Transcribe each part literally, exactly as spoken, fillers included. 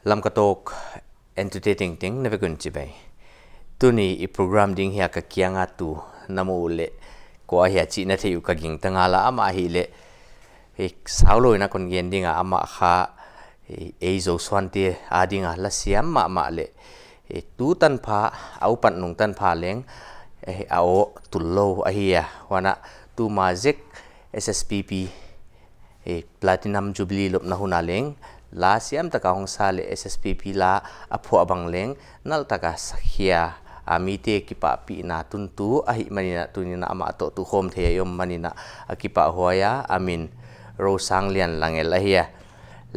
Lamka Talk entertaining ting na vek un chibai. Tuni i program ding hiai ka kiang a tu na mu leh kua hia chih na thei uh ka gingta ngal a, amah hileh, eh, sau lou in a kon gen ding a, amah kha, eh, ei Zosuante ading a la siam mahmah leh, eh, tu tanpha, a upat nung tanpha leng, eh, a aw tul lou ahi a. Huan a tuma zek S S P P, eh, Platinum Jubilee lopna hun a leng la siam taka hong sa leh S S P P la a phuah bang leng nalh taka sakhia a, mite kipahpihna tuntu ahih manin a, tuni'n a amah toh tukhawm thei a i om manin a, a kipahhuai a, a min Rosanglian Langel ahi a.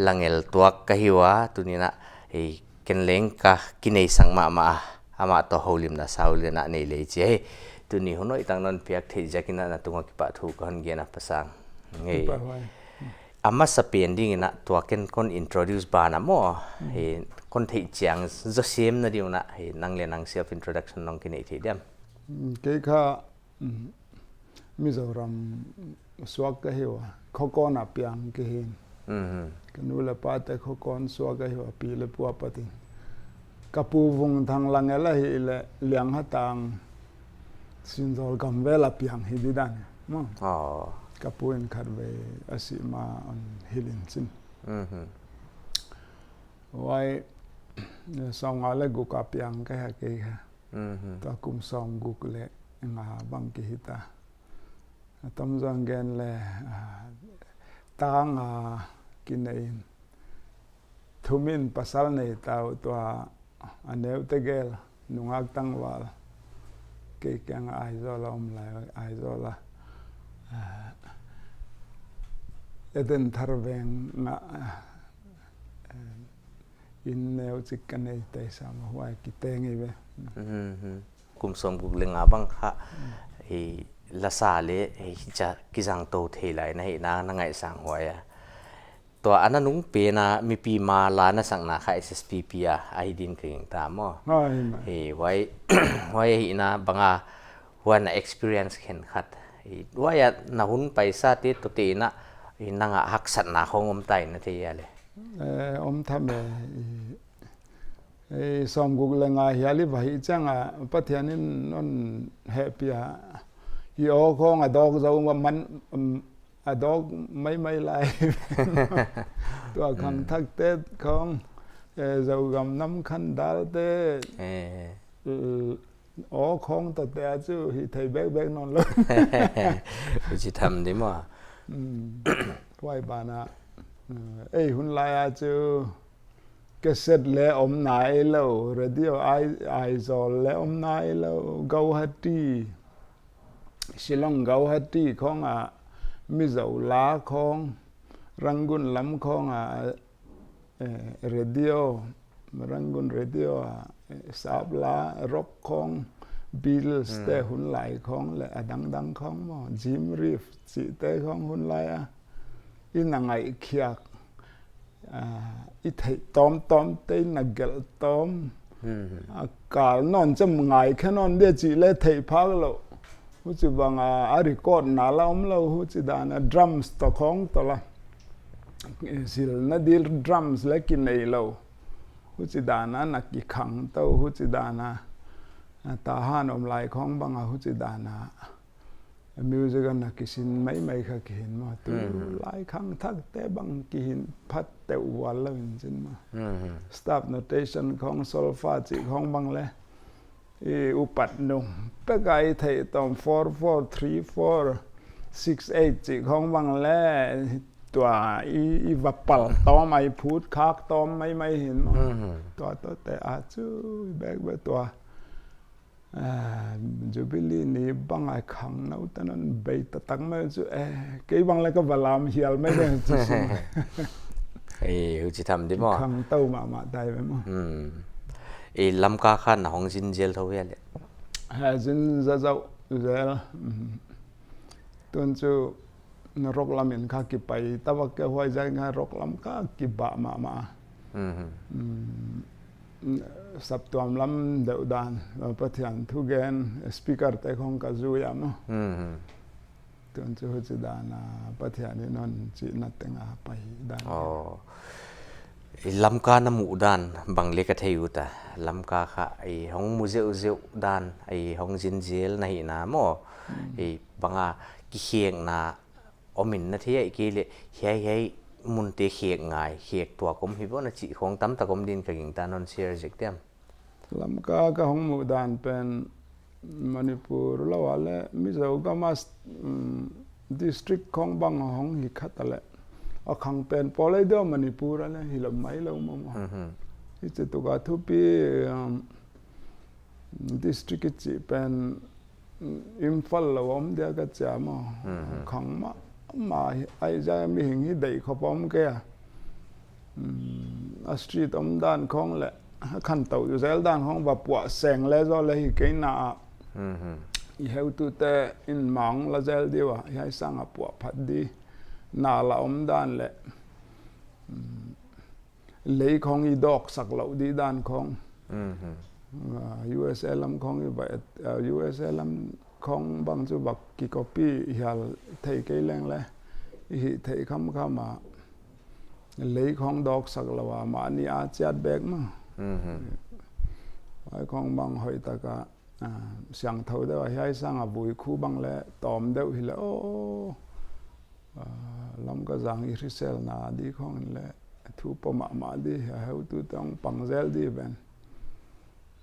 Langel tuak ka hi ua, tuni'n a, eh, ken leng ka kinei sak mahmah a, amah toh houlimna saulna nei lei chi hi. Tuni hun hoih tak non piak theih ziakin a na tung a kipahthu ka hon gen a Pa Sang. Ngei. Kipahhuai. A masapen dingin a tua ken kon introduce ban a maw. Hmm. He, kon theih chiang zaw semna ding un a, he, nang leh nang self introduction nong kinei thei diam? Hmm, kei kha, hmm, Mizoram suak ka hi ua, Khokon a piang ka hi. Mhm. Ka nu leh pa te Khokon suak ka hi ua, pi leh pu apat in. Ka pu Vungthang Langel ahihleh Lianghatang Sinzawl gam vel a piang hi di dan. Maw. Oh. Ka pu in khatvei a sih ma hon hilh in chin. Mhm. Huai, sawmnga leh guk a piang ka hi a kei kha. Mhm. Tua kum sawmguk leh nga bang ki hi ta. A tom zong gen leh, ah, tang a kinei in. Thum in pasal nei ta uh, tua a neu tegel, nungak tangval. Kei kiang Aizawl a om lai, Aizawl a. Ah, Eden Thar Veng a, ah, inn neu chik ka nei tei sam a, huai kiteng hi ve. Mhm. Kum sawmguk leh nga bang kha, hmm, eh, la sa leh, eh, cha kizang tou thei lai na hihna na ngaihsang huai a. Tua a na nung pen a mipi ma la na sakna kha S S P P a, ahi din ka gingta maw. Huai, huai. Eh, huai, huai ahihna bang a, huan a experience khenkhat. Eh, huai a na hun paisa te toh te in a, eh, nang a haksatna khong om ta in a thei a leh. Eh, om tham e, i, i sawmguk leh nga hial i va hih chiang a, Pathian in hon hehpih a, i aw khong a dawk zou ma man, um, a dawk maimai lai. Tua khang, mm, thak te khong, eh, Zogam nam khandal te, eh, eh, aw khong toh te a chu hih thei bekbek nawn lou. Huchi tham di maw. Mm. Huai ban a, eh, ei hun lai a chu cassette leh om nai lou, radio Ai, Aizawl leh om nai lou, Guwahati, Shillong Guwahati khong a Mizo la khong, Rangoon lam khong a, eh, radio, Rangoon radio a, eh, sap la, rock khong, Beatles te, hmm, hun lai khong leh a dangdang khong maw, Jim Reeves chih te khong hun lai a. I na ngaihkhiak, ah, i theih tawmtawm te i na gelh tawm. Hmm. A kal nawn chem ngaikhe nawn dia chih leh theih phak lou. Huchibang a, a record na la om lou, huchi dan a drums toh khong toh la. Zilna ding drums leh kinei lou. Huchi dan a na kikhang tou, huchi dan a. A, Tahan om lai khong bang a, huchi dan a. Music a na kisin maimai kha ki hi in maw. Tu, hmm, lai khangthak te bang ki hi in phat teuh vual lou in chin maw. Hmm. Staff notation khong, solfa chih khong bang leh. I upat nung pek a i theih tawm four four, three four, six eight chih khong bang leh. Tua i, i va pal tawm a i phut khak tawm maimai hi in maw. Hmm. Tua toh te a chu bekbek tua. Ah, Jubilee ni bang a khang nou ta non bei ta tak mai chu, eh, kei bang leh ka va lam hial mai leh chu sin. Eh, huchi tham di maw. Khang tou mahmah tai ve maw. Hmm. Eh, Lamka kha na hong zin zel thou hia leh. Ha, zin zazau zel. Hmm. Tun chu na rock lam in kha kipai ta vak kei, huai zah in kha rock lam kha kibah mahmah. Mhm. Mm, saptuam lam deuh dan, Pathian thugen, speaker te khong ka zui a maw. Mhm. Tun chu huchi dan a, Pathian in hon chihna teng a pai dan. Oh. I Lamka na muh dan bang le ka thei ut a. Lamka kha i hong mu zeuhzeuh dan, i hong zin zel na hihna maw. I banga kikhekna om in na thei a, i kei le hiai hiai munte khek ngai, khek tuak om hi bo na chih khong tamtak om din ka gingta, non share zek diam. Lamka ka hong muh dan pen Manipur lou a le Mizo gam a s-, um, district khong bang hong hi khat a le. A khang pen pawl ei deuh Manipur a le hi lou mai lou maw maw. Mhm. Hichi tuk a thupi, um, district i chih pen, um, Imphal lou om dia ka chi a maw. Mhm. Khang mahmah hi, ai za mihing hi deih khop om kei a. Um, a street om dan khong le, a khantouh zel dan khong va puah seng le zaw le hi kei na a. Mhm. I heutute in mang la zel di ua, hiai sang a puah phat di. Na la om dan le. Um, lei khong i dawk sak lou di dan khong. Mhm. Ah, U S A lam khong i va, ah, U S A lam khong bang chu va ki copy hial thei kei leng le. I hih theih khamkham a lei khong dawk sak lou a mahni a chiat bek maw. Mhm. Ai khong bang hoih tak a, ah, siangthou deuh a hiai sang a vui khu bang le tawm deuh hi le aw. Ah, Lamka zang i hriselna di khong in le thu pom mahmah di, a heutute hong pang zel di ven.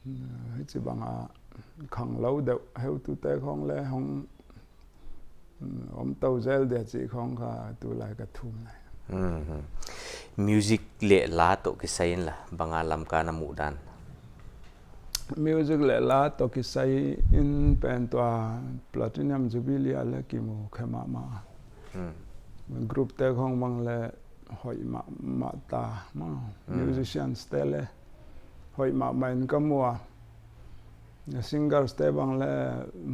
Ah, hichi bang a khang lou deuh heutute khong le hong, mm, om tou zel dia chih khong kha tulai ka thum lai. Mhm. Music le la toh kisai in la, bang a Lamka na muh dan? Music le la toh kisai in pen tua Platinum Jubilee a le kimu khe mahmah. Hmm. Group te khong bang le hoih mahmah ta maw. Hmm. Musicians te le hoih mahmah in ka mu a. Singers te bang le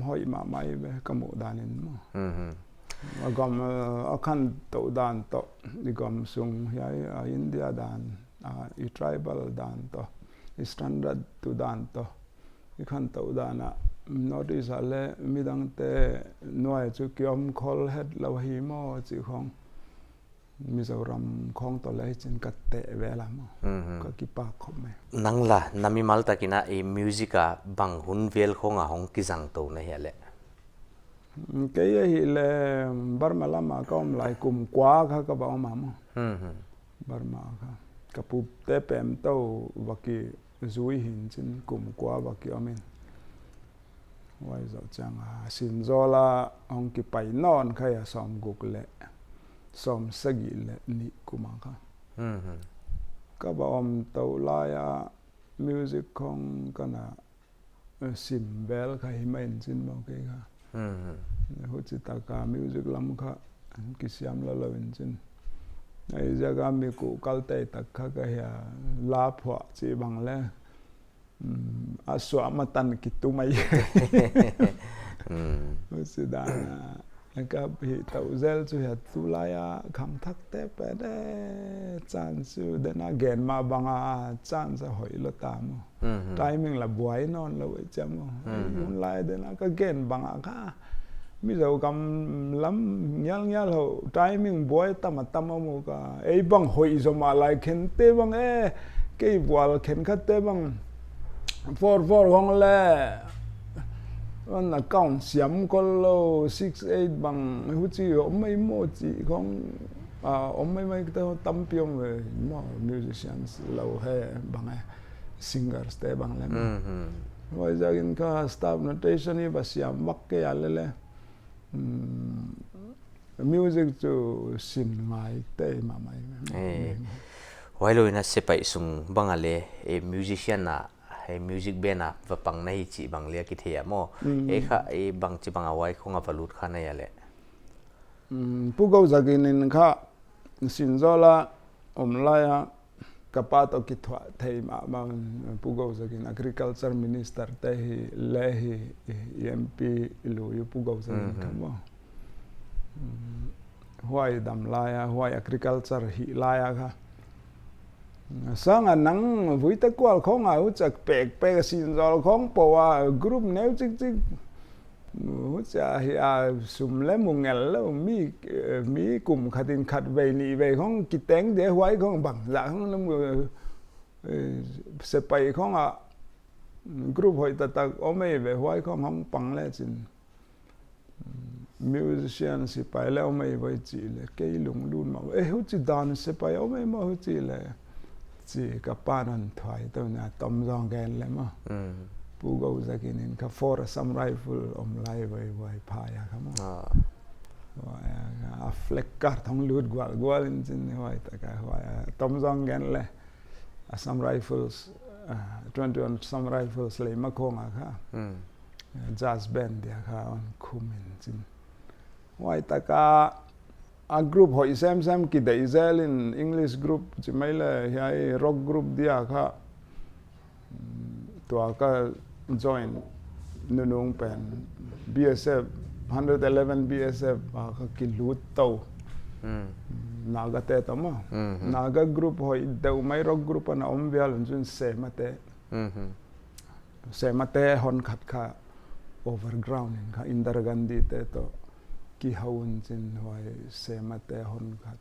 hoih mahmah i ve ka muh dan in maw. Mhm. A gam, eh, a khantouh dan toh, i gam sung hiai, a India dan, a i tribal dan toh, i standard tu dan toh, i khantouh dan a, North East a le midangte nuai chu kiom khol het lou hi maw chih khong. Mizoram khong toh le hichin ka teh vel a maw. Mhm. Ka kipak khop mai. Nang la, na mimal takin a i music a bang hun vel khong a hong kizang tou na hia le? Kei ahih le Burma lam a ka om lai kum kua kha ka va om a maw. Mhm. Burma kha. Ka pute pem tou va kizui hi'n chin kum kua va ki om in. Huai zoh chiang a Sinzawl a hong kipai nawn kha a sawmguk le sawmsagih le nih kum a kha. Mhm. Ka va om tou lai a music khong ka na, eh, sim vel kha hi mai in chin maw kei kha. Mhm. Huchi tak a music lam kha kisiam lou lou in chin. Ai ziak a mi kuh kal tei tak kha ka hi a, la phuah chih bang le. Mm, a suah matan kitu mai. Mm. Huchi dan a, ka hih tou zel chu hia tulai a khangthak te pen e, chance chu den a gen mah bang a chance a hoih lou ta maw. Mhm. Timing la buai nawn lou e chia maw. Mhm. Hun lai den a ka gen bang a kha Mizo gam lam ngialngial ho, timing buai tam a tam a mu ka. Ei bang hoih zom a lai khente bang e, kei vual khenkhatte bang four four hong le, on a count siam khol lou, six eight bang, huchi om mai maw chih khong, ah, om maimai te tampi om ve maw, musicians lou he bang e, singers te bang le maw. Mhm. Huaiziakin ka staff notation i va siam vak kei a lele. Hmm, music chu sin ngai te mahmah. Eh, huailou in a sepaih sung bang a le, eh, musician a, eh, music band a va pang na hi chih bang le a kithei a maw. Hmm. Eh, kha, eh, bangchi bang a huai khong a va lut kha na hia le? Hmm, Pu Gozagin in kha Sinzawl a om lai a, ka pa toh kithuah thei mahmah, Pu Gozagin agriculture minister te hi le hi, i M P lui uh Pu Gozagin kha maw. Mm, huai dam lai a, huai agriculture hih lai a kha. Sang a nang Vuitekual khong a huchak pekpek a Sinzawl khong po a group neu chikchik. Huchia hi a sum le mu ngel lou mi, eh, mi kum khat in khat vei nih vei khong kiteng de huai khong bangzah khong na mu, eh, sepaih khong a group hoih taktak om ei ve huai khong hong pang le chin. Musician sepaih le om ei ve chih le kei lunglut mah. Eh, huchi dan sepaih om ei maw huchi le. Chi ka pa'n hon thuai tou na Tom Zong gen le maw. Mm. Pu Go Za Kin in kha for Assam Rifle om lai vai vai pha ya kha maw. Ah. Huai a kha a flag card hong lut gual gual in chin huai taka huai a Tom Zong gen le Assam Rifles, ah, twenty-one Assam Rifles lei ma khong a kha. Mm. Jazz band dia kha hon khum in chin. Huai taka a group hoih semsem kideih zel in English group chi mai le hiai rock group dia kha, mm, tua ka join nunung pen B S F, hundred eleven B S F a kha kilut tou. Mm. Naga te toh maw. Mm-hmm. Naga group hoih deuh mai rock group ana om vial un chun Sema te. Mm-hmm. Sema te hon khat kha Overground in kha Indira Gandhi te toh kihou un chin huai Sema te hon khat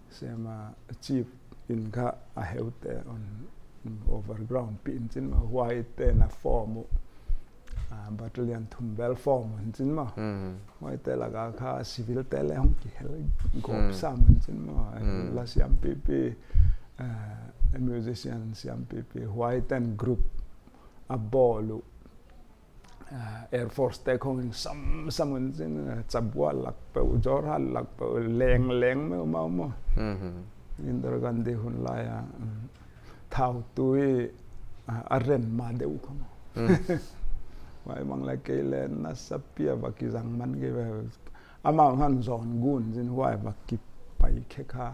Sema chief in kha a heu te hon Overground pi in chin maw huai te na form uh. Ah, battalion thum vel form un chin maw. Mm. Huai te laka kha civil te le hong kihel gop sam un chin maw. Mm. La siam pipi, ah, musician siam pipi. Huai ten group a bawl uh. Ah, Air Force te khong in sam, sam un chin, ah, Chabua lak peuh, Jorhat lak peuh, leng, leng meuh mah maw. Mhm. Indira Gandhi hun lai a, mm, thau tui, ah, a ren ma deuh khong. Mm. Huai mang le kei le na sapia va kizang man kei ve. Amau han zon gun chin huai va kipai khe kha.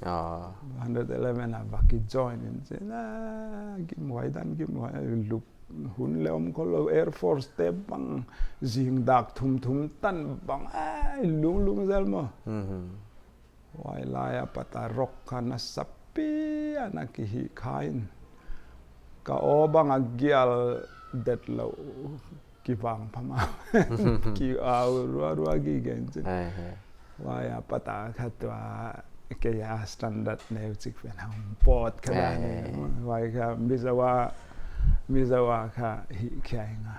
Ah. Hundred eleven a va kijoin in chin, ah, gimhuai dan gimhuai lup hun le om khol lou Air Force te bang zing dak thum thum tan bang, ai, lung lung zel maw. Mhm. Huai lai a pat a rock kha na sapia na kihih kha in. Ka aw bang a gial det lou kivang pha mah. Ki au rua rua ki gen chin. Ai, ai. Huai a pat a kha tua kei a standard neu chik pen hong pawt kha dan. Ai, ai, ai. Huai kha Mizo a, Mizo a kha hih khia ing a.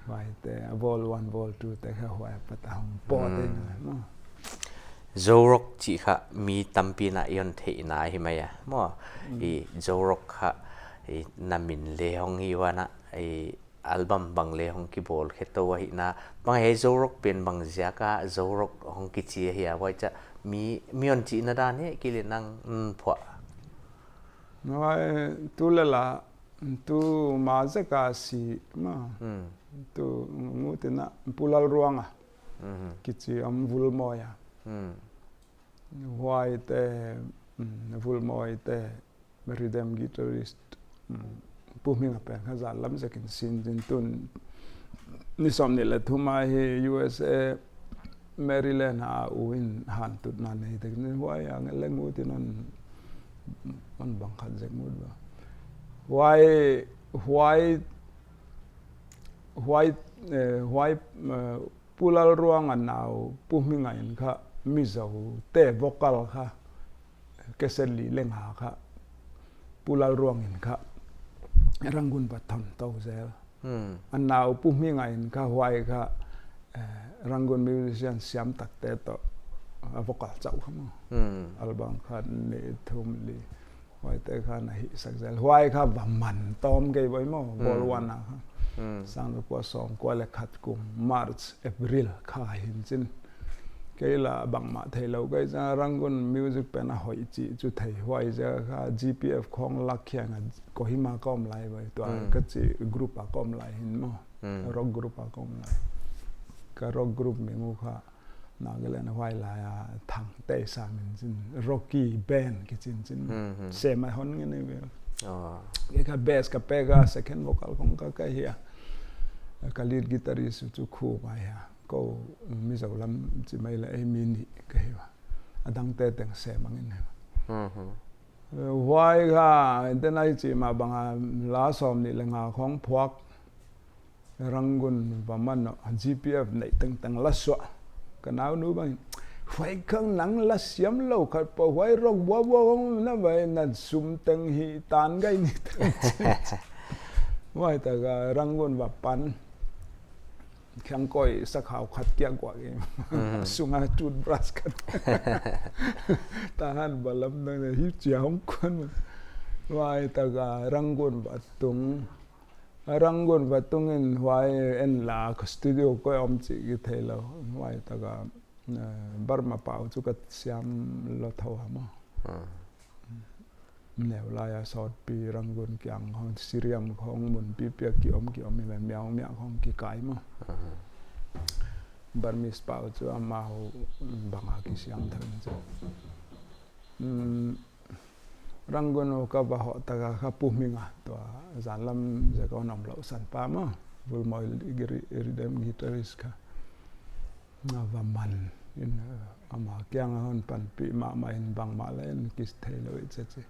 Huai te, a vol one, vol two te kha huai a pat a hong pawt ing a, maw. Zo rock chih kha mi tampi na i hon theihna hi mai a, maw. Mm. I Zo rock kha, i na min le hong hi ua na, i album bang le hong kibawl khe tou ahihna, bang he Zo rock pen bang ziak a Zo rock hong kichi ahia, huai cha mi, mi hon chihna dan he, kei le nang, mm, phuah. Huai, tu le la, tu ma zek a si, ma. Hmm. Tu ngut in a, Pu Lalruang a. Mhm. Kichi om Vulmawi a. Hmm. Huai te, mm, Vulmawi te, rhythm guitarist, mm, Pu Hming a pen kha zan lam zek in sin din tun ni sawm nih le thum a hi U S A, Maryland a u in hantutna nei tek in huai a ngel le ngut in hon, hon bang khat zek ngut ba. Huai, huai, huai, eh, huai, eh, Pu Lalruang a nau Pu Hming a in kha Mizo te vocal kha cassette li le nga kha Pu Lalruang in kha Rangoon va thon tou zel. Hmm. A nau Pu Hming a in kha huai kha, eh, Rangoon musician siam tak te toh a vocal chauh kha maw. Hmm. Album khat nih thum li. Huai te kha na hih sak zel. Huai kha va man tawm kei voi maw, hmm, vol one a kha. Hmm. Sang le kua sawm kua le khat kum, March, April kha hin chin. Kei la bangmah theilou kei cha Rangoon music pen a hoih chih chu thei huai cha kha G P F khong lak khiang a Kohima ka om lai voi tua, hmm, ka chi group a ka om lai hin maw. Hmm. Rock group a ka om lai. Ka rock group ming uh kha Nagaland huai lai a Thangtei Sam in chin, Rocky Band kichi in chin. Hmm, hmm. Sem a hon ngen ni vel. Ah. Kei kha bass ka pek a, second vocal khong ka, ka hi a. Ka lead guitarist chu khu mai a. Kou Mizo lam chi mai le ei mi nih ka hi a. A dang te teng sem a ngen hi. Hmm, hmm. Huai kha, te nai chi ma bang a la sawm nih le nga khong phuak. Rangoon va man a, G P F neih tengteng la suah. Ka naunu bang, "Huai khang nang la siam lou khat peuh, huai rock bua bua hong na vai na sum teng hi tan gai ni teng." Huai tak a Rangoon va pan. Khiang koi sakhau khat kia guak in. Mm. Sunga toothbrush khat. Tahan balam nang hi chia hong kuan. Huai tak a Rangoon va tung. Rangoon va tung in huai en la ka studio koi om chih ki thei lou. Huai tak a, eh, Burma pau chu ka siam lou thou a maw. Hmm. Neu lai a sawtpi Rangoon kiang hong Sirhiam khong mun pipi a ki om ki om in miau miau khong ki kai maw. Hmm. Burmese pau chu amau bang a ki siam thou in chu. Hmm. Rangoon ka va hoh tak a kha Pu Hming a, tua zanlam zek a hon om lou san pa maw, Bulmoi ri-, ri-, rhythm guitarist kha. A va man in, eh, ama kiang a hon panpih mahmah in bangmah leng ki thei lou i chi chi.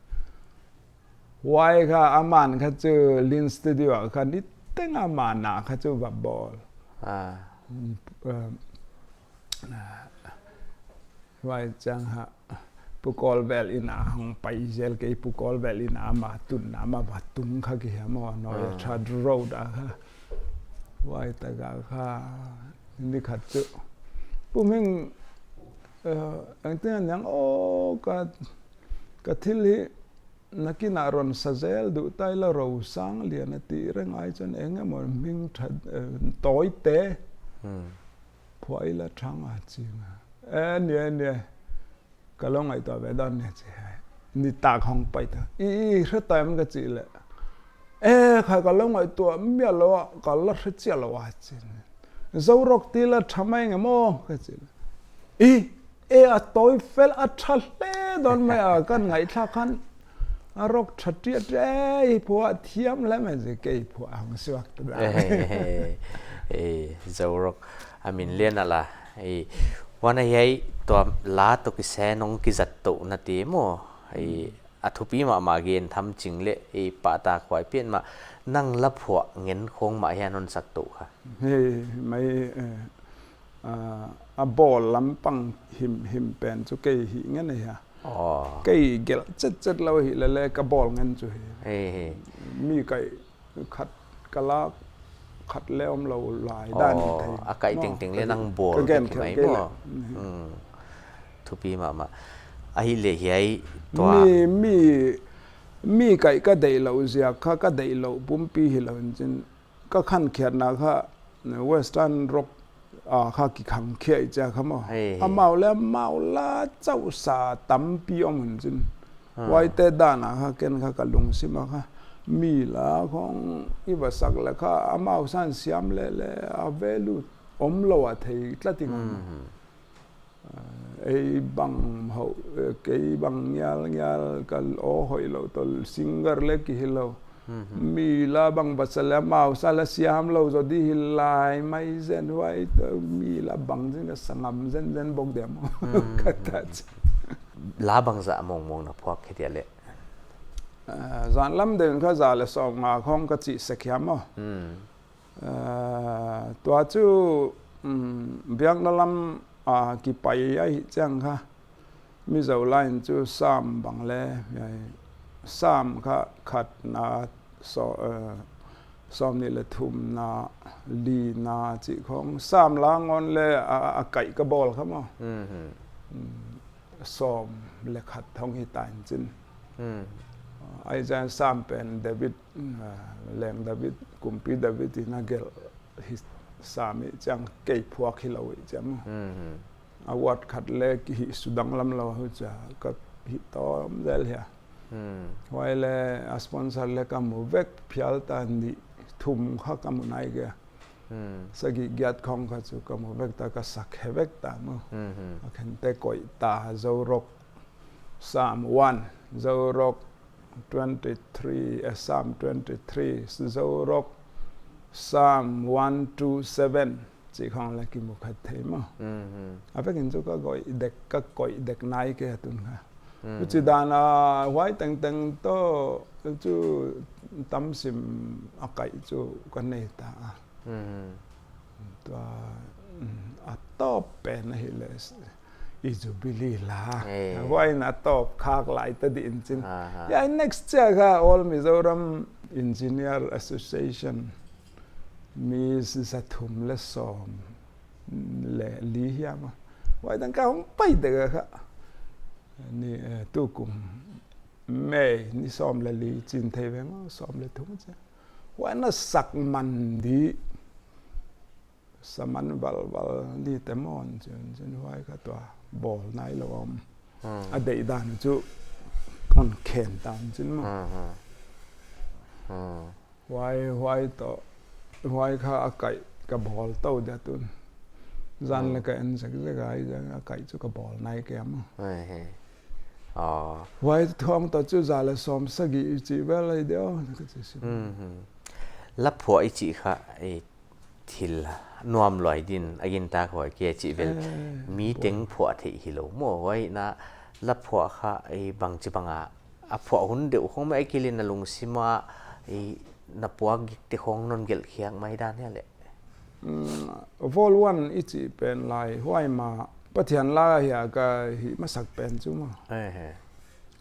Huai kha a man kha chu Lin Studio a kha niteng a man a kha chu va bawl. Ah. Mm, eh, huai chiang kha Pu Kawl Vel in a hong pai zel kei, Pu Kawl Vel in a ma tun a ma va tung kha ki hia maw, no, ah, Trad Road a kha. Huai tak a kha ni khat chu Pu Hming, eh, ang te nang o ka, ka thil hi na kin a ron sa zel duh tai la ro sang lian a ti reng ai chan eng emaw hming that, eh, tawi te. Hmm. Phuai la thang a ching a. Eh, ni, ni. Ka lou ngaihtuah ve dan ni chi hai. Nitak hong pai ta. I, i, hre tai maw ka chih leh. Eh, khai ka lou ngaihtuah mial lou a, ka la hre chiah lou a chi. Zo rock ti la tha mai nge maw ka chih leh. I, eh, a tawi fel a tha hle dawn mai a kan ngaihtuah khan. A rock tha tiat ei phuah thiam leh mai zi kei phuah hong suak ta da. Eh, eh, eh, Zo rock. A min lian a la. Eh, huan a hiai tua la toh kisai nong kizat tou na te maw. Eh, a thupi mahmah gen tham ching leh, eh, pahtak huai pian mah nang la phuah ngen khong mah hian hon sak tou kha. Hei, mai, eh, ah, a bawl lampang himhim pen chu kei hi ngen a hia. Oh. Kei gelh chetchet lou hi leh leh ka bawl ngen chu hi. Hei, hei. Mi kai khat ka la khat leh om lou lai dan hi thei. Oh, a kai tengteng leh nang bawl ka gen kei kei mai kei maw. Leh. Hmm. Thupi mahmah. Ahihleh hiai tua. Mi, mi, mi kai ka deih lou ziak kha, ka deih lou pumpi hi lou in chin. Ka khankhiatna kha Western rock a kha kikhangkhia i chia kha maw. Hei, hei. Amau leh amau la chauh sa tampi om hun chin. Ah. Huaite dan a kha ken kha ka lungsim a kha mi la khong i va sak leh kha amau san siam leh leh a value om lou a thei tlat i ngon. Mhm. Eh, ei bang ho, eh, kei bang ngial ngial ka aw hoih lou tol singer leh ki hi lou. Mhm. Mi la bang va sa leh amau sa la siam lou zaw di hi lai mai zen huai toh mi la bang zen ka sa ngam zenzen bok diam. Mhm. Ka ta chi. La bangzah mawngmawng na phuak khe dia leh? Eh, zanlam deuh in kha za leh sawmnga khong ka chih sek hiam maw. Hmm. Eh, tua chu, um, biakna lam, ah, kipai ahih chiang kha Mizo lai in chu Sam bang leh, eh, Sam kha khatna, so, eh, sawmnih leh thumna, lina chih khong Sam la ngon leh a, a, a kaih ka bawl kha maw. Mhm. Um, sawm leh khat hong hi ta in chin. Hmm. Ai zan Sam pen David, ah, Leng David, Kumpi David in a gelh hi Sam i chiang kei phuak hi lou i chiang. Hmm, hmm. Award khat leh ki hih sudang lam lou hu cha ka hih tawm zel hia. Hmm. Huai leh a sponsor leh ka mu vek phial ta ni thum kha ka mu nai kei. Hmm. Sagih giat khong kha chu ka mu vek ta ka sa khe vek ta maw. Hmm, hmm. A khen te koih ta Zo Rock Sam one, Zo Rock twenty-three, eh, Sam twenty-three, Zo Rock Sam one two seven, chih khong leh ki mu kha thei maw. Hmm, hmm. A vek in chu ka koih dek, ka koih dek nai kei a tun kha. Hmm. Chu chi dan a huai tengteng toh chu tam sim a kaih chu ka nei ta a. Mhm. Tua, mm, a top pen ahihleh i Jubilee la. Eh. Huai in a top khak lai ta di in chin. Aha. Hiai next year kha All Mizoram Engineer Association mi zathum leh sawm leh li hiam a. Huai dan kha hong pai dek a kha. Ni, eh, tukum May ni sawm leh li chin thei veng, sawm leh thum chia. Huai na sak man di. Sa man valval ni te maw chin, chin huai kha tua bawl nailou om. Hmm. A deih dan chu kon khen ta in chin maw. Hmm, hmm. Hmm. Huai, huai toh, huai kha a kaih ka bawl tou dia tun. Zan Hmm. leh ka en zek zek a, i zan a kaih chu ka bawl nai kei maw. Hei, hei. Ah. Huai thuang toh chu za leh sawm sagih i chih vel lai deuh, ka chi sim. Mhm. La phuah i chih kha, eh, thil nuam luai din, a gintak huai kia chih vel. Eh, mi buai. Teng phuah theih hilou maw, huai na la phuah kha, eh, bangchi bang a, a phuah hun deuh khong mai kei leh na lungsim a, eh, na puak gik te khong non gelh khiak mai dan hia leh. Mm, Vol One i chih pen lai, huai mah, Pathian la hia ka hih masak pen chu maw. Eh, eh.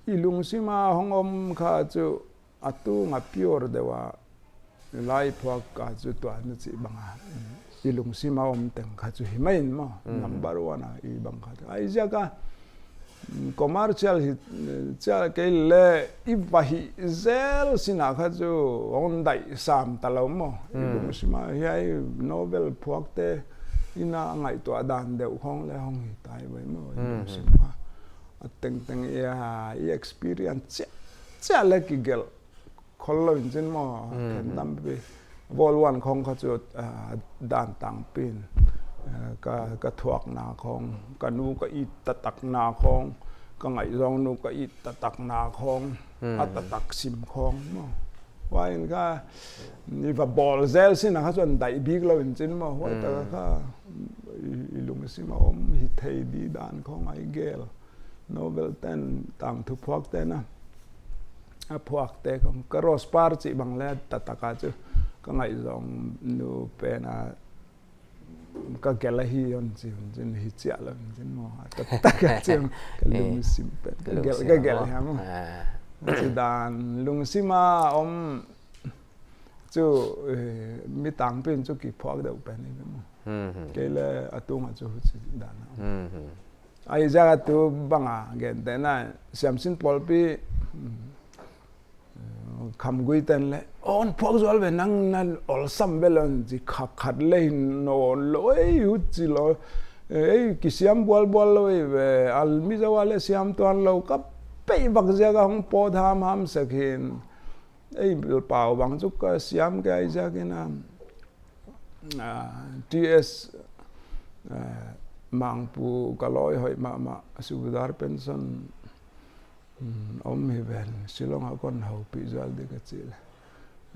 I lungsim a hong om kha chu, a tung a pure deuh a, lai phuak kha chu tua na chih bang a. I lungsim a om teng kha chu hi mai in maw, Mm. number one a i bang kha. Huaiziak a, mm, commercial hi, chia kei leh i va hih zel sin a kha chu hon daih sam ta lou maw. I Mm. lungsim a hiai novel phuak te, i na ngaihtuah dan deuh khong leh hong hi tai vai maw, i Mm. lungsim a. A tengteng i, a, i experience chia, chia leh kigelh khol lou in chin maw, Mm. khen tampi. Vol One khong kha chu, ah, dan tangpi in, ah, ka, ka thuakna khong, ka nu ka it taktakna khong, ka ngaihzawng nu ka it taktakna khong, Mm. a taktak sim khong maw. Huai in kha, i va bawl zel sin a kha chu hon daih bik lou in chin maw. Huai tak a Mm. kha, i, i lungsim a om hi thei di dan khong a i gelh. Novel ten, tangthu phuak ten a. A phuak te khong ka Rose Par chih bang leh taktak a chu ka ngaihzawng nu pen a ka gelh ahi hon chi, hon chin hi chia lou hon chin maw. A taktak a chu ka Eh, lungsim pen ka gelh, lungsim ka gelh maw. Hiam maw. Ah. Chi dan lungsim a om chu, eh, mi tangpi in chu kiphuak deuh pen hi maw. Mhm. Kei leh a tung a chu huchi dan a. Mhm. Huaiziak a tu bang a, gen te na, siamsin pawlpi, mm, eh, khamgui ten leh, "Hon phuak zual ve nang na awlsam ve lou," hon chi kha khat leh hin nawn lou, ei, huchi lou, ei, kisiam bualbual lou, ei, ve, al Mizo a leh siam tuan lou, ka peih vak ziak a hong pawt hamham sek hin, ei, pau bang chu ka siam kei ziak in a, ah, T S, ah, Mangpu ka lawi hoih mahmah, Subedar Pension, mm, om hi ven, Shillong a kon houpih zual di ka chi leh.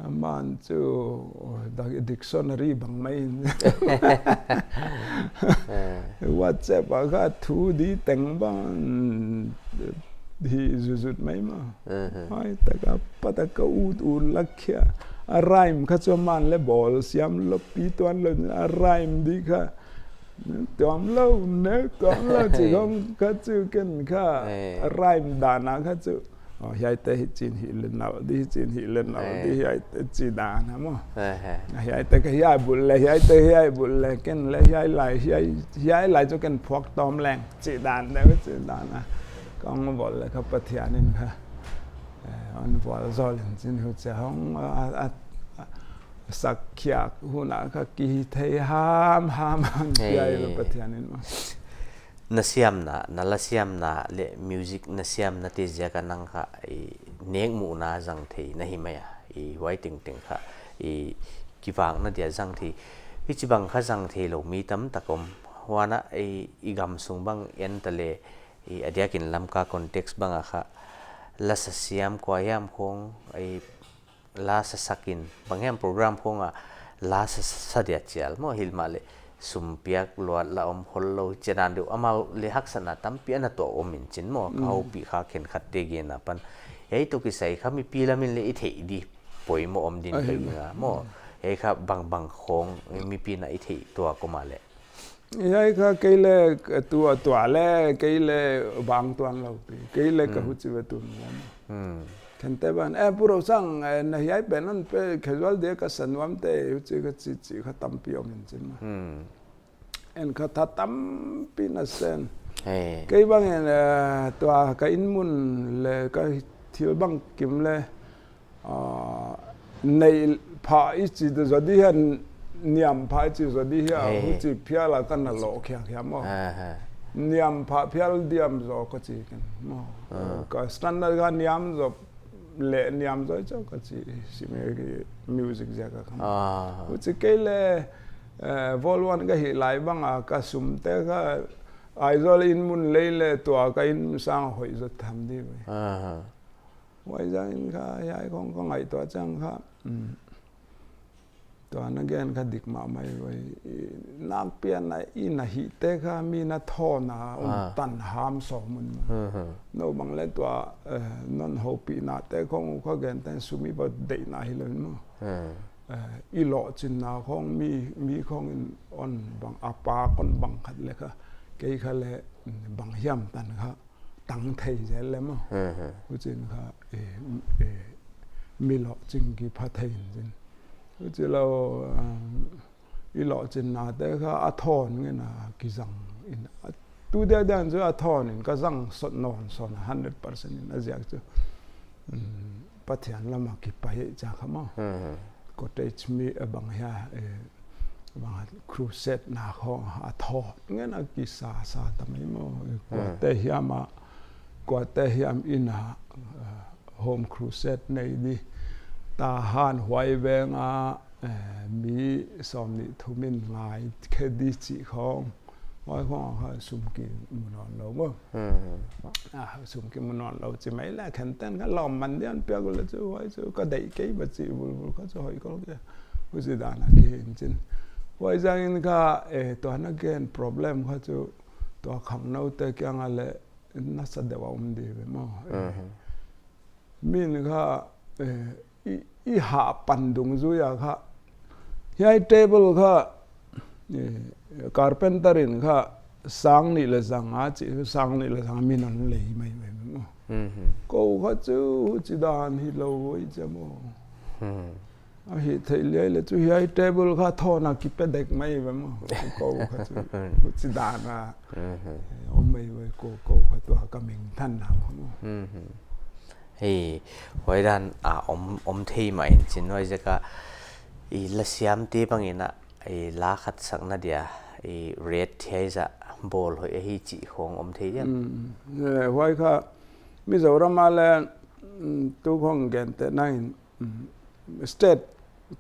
Aman chu, oh, dak-, dictionary bang mai in. Eh. WhatsApp a kha thu di teng bang, hi zuzut mai maw. Mhm. Huai tak a pat a ka ut ut lak khia. A rhyme kha chu aman leh bawl siam lou pi tuan lou, a rhyme di kha. Tuam lou, ne, tuam lou, chi khong kha chu ken kha. Eh. A rhyme dan a kha chu. Oh, hiai te hi chin hi leh nal di, hi chin hi leh nal di, Eh. hiai te chi dan a maw. Eh, eh. Hiai te kha hiai bul leh, hiai te hiai bul leh, ken leh hiai lai, hiai, hiai lai chu ken phuak tawm leng. Chi dan deuh, chi dan a. Kong bawl leh kha Pathian in kha. Eh, hon vualzawl in chin huchia hong, a, a, a, sak khiak hun a kha kihihthei hamham, hon Hey. piak lou Pathian in maw. Na siamna, na la siamna leh music na siamna te ziak a nang kha, i, nekmuhna zang thei na hi mai a. I, huai tengteng kha, i, kivakna dia zang thei. Hichibang kha zang theilou mi tamtak om. Huan a, i, i gamsung bang en ta leh, i, a diak in Lamka context bang a kha, la sa siam kua hiam khong, i, la sa sak in, bang hiam program khong a, la sa, sa dia chial maw, hilh mahleh, sum piak luat la om khol lou, chi dan deuh, amau leh haksatna tampi ana tuah om in chin maw, ka Mm. houpih kha khenkhat te gen apan. Hiai toh kisai kha mipi lam in leh i theih di, poimoh om din Ahi ka maw. ing a maw. Mm. Hiai kha bangbang khong mipi'n a i theih tuak uh mahleh. Hiai kha kei leng tua, tua leng kei leng bang tuan lou pi. Kei leng ka huchi ve tun lou. Khente bang, eh, Pu Rosang, eh, na hiai pen hon pe casual dia ka sa nuam te, huchi ka chi chi kha tampi om in chin mah. En kha tha tampi na sen. Kei bang en, eh, tua ka inn mun leh ka thil bangkim leng, ah, neih pha i chi zaw di hia, niam pha i chi zaw di hia, huchi phial a ka na loh khiak hiam maw. Niam pha phial diam zaw ka chi ken maw. Ka standard kha niam zaw leh niam zaw zaw ka chi, music ziak a kha. Huchi kei leng, eh, Vol One ka hih lai bang a ka sum te kha Aizawl inn mun lei leh tua ka inn sang hoih zaw tham di ve. Huai zang in kha, hiai khong ka ngaihtuah chiang kha, tua na gen kha dik mahmah ve. Nakpi a na, i na hihte kha mi na thawn a, un tan ham sawm un. Nou bang leng tua, eh, non houpihna te khong uh kha gen ten sum i va deihna hilou in maw. Eh, i lohchinna khong mi, mi khong in hon bang a pak hon bang khat leh kha. Kei kha leng, bang hiam tan kha tang thei zel leh maw. Huchi'n kha, eh, eh, mi lohching kipha thei in chin. Huchi lou, um, i lohchinna te kha a thawn ngen a kizang in. Tu dia dia chu a thawn in ka zang sawt nawn sawn a hundred percent in a ziak chu. Um, Pathian lam a kipai chia kha maw. Cottage mi, eh, bang hia, eh, bang crusade na khong a thawn ngen a kisa sa ta mai maw. Kuate hiam a, kuate hiam in a, eh, home crusade nei di. Tahan huai veng a, eh, mi sawmnih thum in ngai khe di chi khong. Huai khong a kha sum kimu nawn lou maw. Ah, sum kimu nawn lou chi mai leh, khenten kha lawmman di'n piak uleh chu, huai chu ka deih kei va chi vulvul kha chu hoih kol kei. Huchi dan a kihi in chin. Huai zang in kha, eh, tua na gen problem kha chu, tua khangnou te kiang a leng nasa deuh a om di ve maw. Min kha, eh, i, i hah pan dungzui a kha. Hiai table kha, eh, carpenter in kha sang nih leh zanga chi, sang nih leh zanga min hon lei mai mai maw. Kou kha chu, huchi dan hilou oi chia maw. A hih theih liai leh chu hiai table kha thawn a kipe dek mai ve maw. Kou kha chu, huchi dan a. Om mai ve kou, kou kha tua ka meng than na maw. Hei, huai dan a om, om thei mah in chin huai ziak a i lasiam te bang in a, i la khat sakna dia, i rate hiai zah bawl hoih ahi chih khong om thei diam. Eh, huai kha Mizoram a leng, tu khong gen te na in, state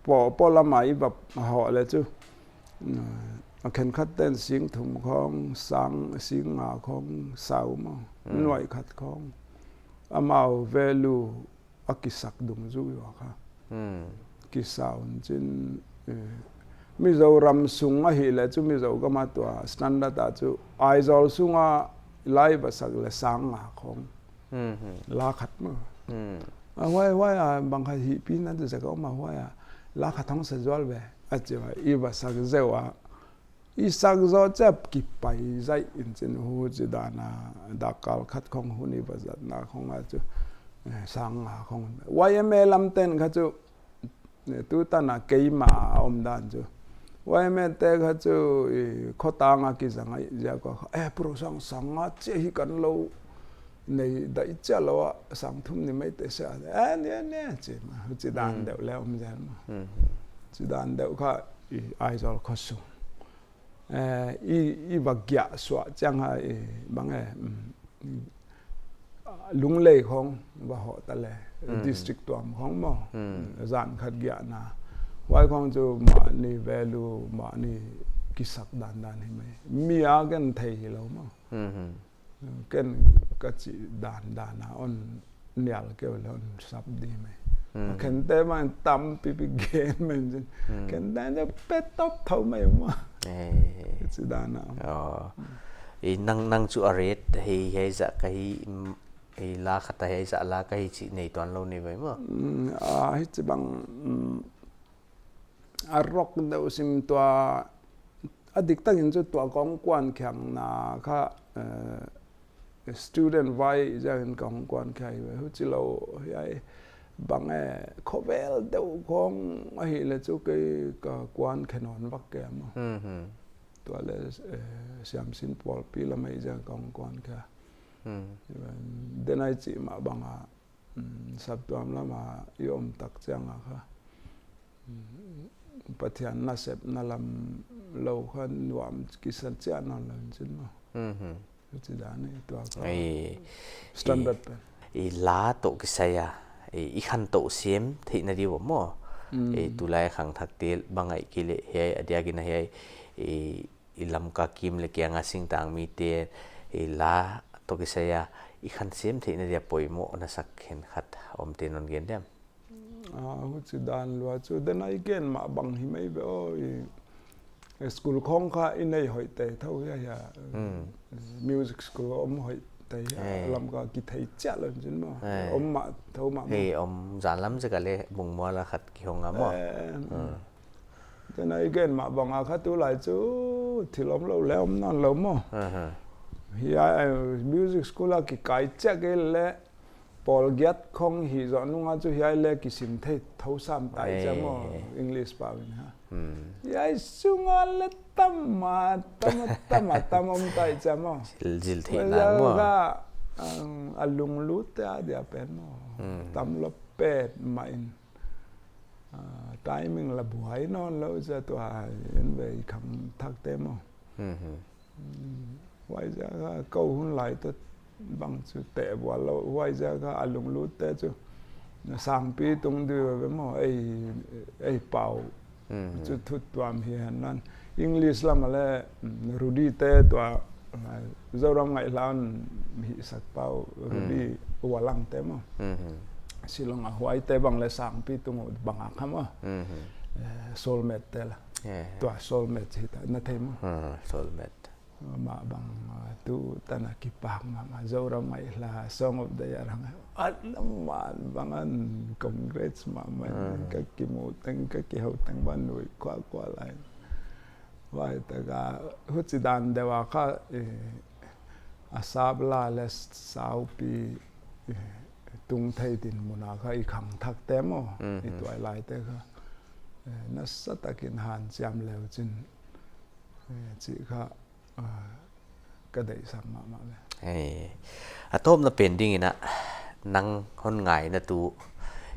po, po lam a i va hoh leh chu. A khenkhat ten sing thum khong, sang, sing nga khong sau maw. Nuai khat khong. Amau value a kisak dungzui ua kha. Kisa un chin, eh, Mizoram sung ahih leh chu Mizo gam a tua standard a chu Aizawl sung a la i va sak leh sang nga khong. La khat maw. A huai, huai a bang kha hihpihna tu zek a om a huai a. La khat hong sa zual ve. A chi ua, i va sak zeuh a. I sak zaw chiah kipai zaih in chin huchi dan a, dakkal khat khong hun i va zatna khong a chu, eh, sang nga khong. Y M A lam ten kha chu, eh, tu tan a keimah a om dan chu. Y M A te kha chu, i, khotang a kizang a ziak a kha, eh, Pu Rosang sang nga chiah hi kan lou. Nei dai chiah lou a, sang thum ni mai te sia. Eh, ni, ni, chi mah, huchi dan deuh leng om zel mah. Chi dan deuh kha, i, Aizawl khosung. Eh, i, i va giah suah chiang a, i, bang e, mm, Lunglei khong va hoh ta leh, district tuam khong maw. Zan khat giahna. Huai khong chu mahni value, mahni kisak dandan hi mai. Mi a gen thei hilou maw. Ken ka chih dandan a hon nial kei uleh hon sap di mai. Khente mah tampipi gen mai in chin. Khente chu pe top thou mai maw. Chih dan a. I nang, nang chu a rate hi, hiai zah ka hi, i la khat a hiai zah la ka hi chih nei tuan lou ni ve maw. A, hichibang, mm, a rock deuh sim tua, a diktakin chu tua kong kuan khiakna kha, eh, student vai ziakin kong kuan khiak ve, huchilou hiai bang e, khovel deuh khong ahihleh chu kei ka kuan khe nawn vak kei maw. Hmm, hmm. Tua leh, eh, siamsin pawlpi lam ahi ziakin kong kuan khiak. Hmm. Denai chih mah banga, mm, saptuam lama i om tak chianga kha, mm, Pathian nasepna lam lou kha nuam kisa chiah nawnlou in chin maw. Mhm. Huchi dan e tua kha. Ei, standard i, pen. I la toh kisai a, i, i khantou sem theihna di uh maw. Mm. I, tulai khangthakte bang ahihkeileh hiai, a diakin a hiai, i, i Lamka kim leh kianga singtangmite, i la toh kisai a, i khan sem theihna dia poimoh na sak khenkhat omte non gen diam? Ah, huchi dan lua chu, denai gen mah bang hi mai ve aw, i, i school khong kha i nei hoih tei thou hia hia. Hmm. Music school om hoih tei hia, eh, Lamka kithei chiah lou chin maw. Eh. Om mah thou mah maw. Hei, om zan lam zek a leh Bungmual a khat kihong a maw. Eh, hmm. Denai gen mah banga kha tulai chu thil omlou leh om nawnlou maw. Aha. Hiai, eh, music school a kikai chiah kei leh pawl giat khong hih zoh nunga chu hiai leh kisim thei thou sam tai chia maw. Ei. English pau in ha. Hmm. Hiai sunga leh tam a, tam a, tam a, tam om tai chia maw. Zil, zil theihna maw. Kha, um, a lunglut te a dia pen maw. Hmm. Tam lou pet mah in. Ah, timing la buai nawnlou chia tua in ve i khangthakte maw. Mhm. Mm, huaiziak a kou hun lai toh bang chu teh bual lou, huaiziak a a lunglut te chu. Na sangpi tung di ve maw, ei, ei pau. Mhm. Chu thu tuam hi hen nan. English lam a leh, mm, Rudy te tua, ah, Zoram Ngaihla in hihsak pau, Rudy, mm, Ualang te maw. Mhm. Shillong a huaite bang leh sangpi tung bang a kha maw. Mhm. Eh, Soulmate te la. Eh. Tua Soulmate hi ta, na thei maw. Ah, Soulmate. Mah bang, ah, tu tan a kipak mahmah, Zoram Ngaihla, Song of the Year hang. Ana man bang an congrats mahmah, ah, ka kimu teng, ka kihou teng bang nui kua kua lai. Huai tak a, huchi dan deuh a kha, eh, a sap la leh saupi, eh, tung thei dinmun a kha i khangthakte maw, mhm, i tuailaite kha. Eh, nasatak in hanciam leu chin, eh, chih kha, ah, ka deihsak mahmah ve. Hei, a tawpna pen dingin a, nang hon ngaina tu,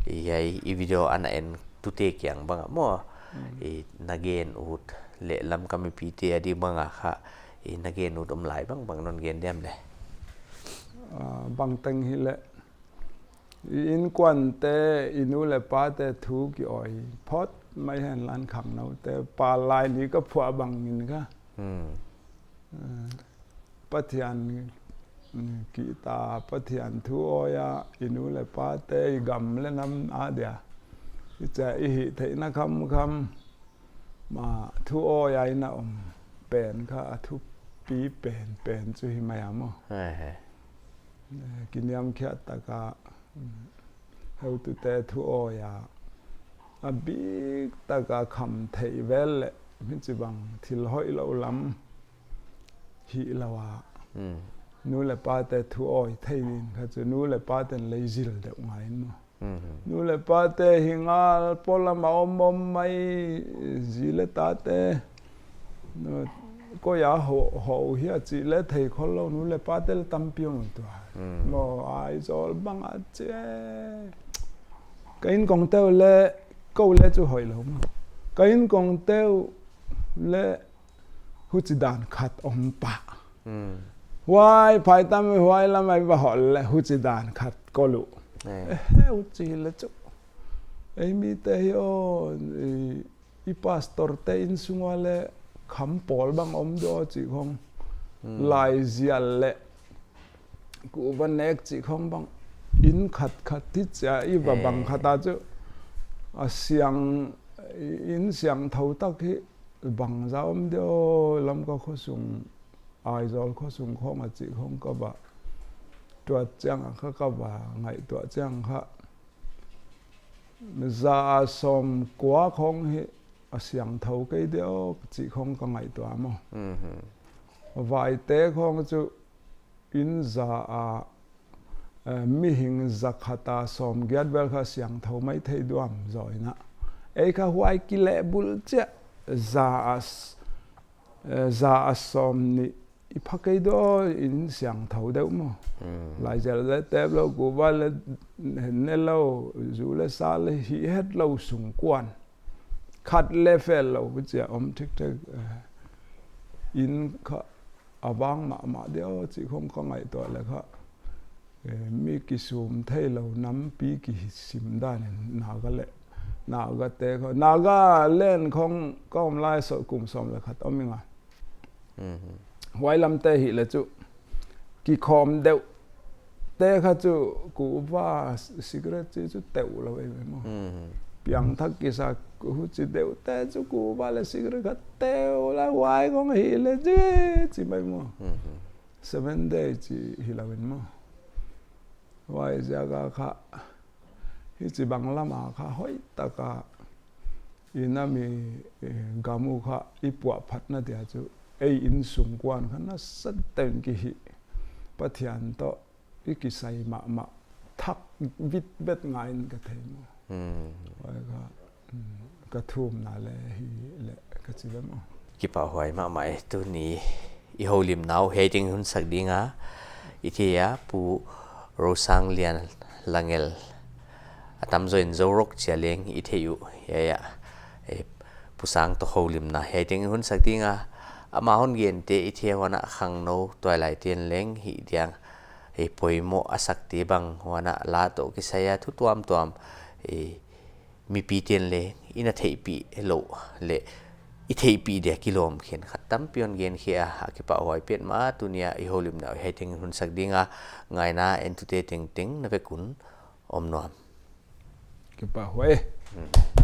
i hiai, i video ana en tute kiang bang a maw, mm, i na gen ut leh Lamka mipite a di bang a kha, i na gen ut om lai bang bang non gen diam leh. Ah, bangteng hileh, i innkuante, i nu leh pate thu ki awi phot mai hen lan khangnoute, pal lai ni ka phuah bangin kha. Hmm. Eh, Pathian, mm, kihta, Pathian thu awi a, i nu leh pate, i gam leh nam a dia. I chia i hihtheihna khamkham, mah thu awi a i na om pen kha, a thupi pen, pen chu hi mai a maw. He, he. Eh, kiniamkhiat tak a, mm, heutute thu awi a, a bik tak a kham theih vel leh, hichibang thil hoihlou lam hilou a. Hmm. Nu leh pate thu awi thei ding kha chu nu leh paten lei zil deuh ngai in maw. Mhm. Nu leh pate hi ngal polam a om om mai, zi leh tate. Nu, koi a hou, hou hia chih leh thei khollou nu leh pate leh tampi om tua. Mm. Maw, Aizawl bang a chia. Ka innkongte uh leh, kou leh chu hoihlou maw. Ka innkongte uh leh huchidan khat om pah. Hmm. Huai, phaitam huai lam a i va hoh leh huchidan khat kol uh. Eh. Eh, huchi leh chu. Ei mite hi aw, i, i pastorte innsung ua leh kham pawl bang om di aw chih khong. Hmm. Laizial leh kuva nek chih khong bang. Inn khat khat hi chia i va bang khat a chu. A siang, i, inn siangthou tak hi bangzah om di aw Lamka khosung. Aizawl khosung khong a chih khong ka va tuah chiang a kha ka va ngaihtuah chiang kha. Za a sawmkua khong hi a siangthou kei diam chih khong ka ngaihtuah maw. Mhm. Vaite khong chu inn za a, eh, mihing za khat a sawmgiat vel kha siangthou maithei diam zaw in a. Ei kha huai kilehbulh chiah za a s-, eh, za a sawmnih i pha kei diam in siangthou deuh maw. Hmm. Laizel leh tep lou, kuva leh ne lou, zu leh sa leh hih het lou sungkuan. Khat leh fel lou, chia om thik thik, eh, in kha a vang mahmah diam chih khong ka ngaihtuah leh kha, eh, mi kisum theilou nampi kisim dan in Naga leh, Naga te kha, Nagaland khong ka om lai sawm, kum sawm leh khat om ing a. Mhm. Huai lam te hi leh chu kikhawm deuh te kha chu kuva cigarette chih chu teuh lou ei maw. Mhm. Piangthak kisa huchi deuh te chu kuva leh cigarette kha teuh lou, huai khong hi leh chi, chi mai maw. Mhm. Seven Day chih hi lou in maw. Huai ziak a kha hichibang lam a kha hoihtak a i nam i, eh, gam uh kha i puahphatna dia chu ei inn sungkuan kha nasatak in kihih, Pathian toh i kisai mahmah thak vitvet ngai in ka thei maw. Hmm. Huai kha, hmm, ka thumna leh hi leh ka chi ve maw. Kipahhuai mahmah e, tuni i houlimna uh hiai teng hun sak ding a, i thei a Pu Rosanglian Langel a tamzaw in Zorom chia leng i thei uh, hiai a, eh, Pu Sang toh houlimna hiai teng hun sak ding a, ama hon gente i thei a, huan a khangnou tuailai ten leng hi diang, eh, poimoh a sakte bang, huan a la toh kisai a thu tuamtuam, eh, mipi ten leng i na theihpih lou leh i theihpih dia kilawm khenkhat tampi hon genkhia a, a kipahhuai petmah a, tuni a i houlimna uh hiai teng hun sak ding a, ngaihna entute tengteng na vek un om nuam. Kipahhuai. Hmm.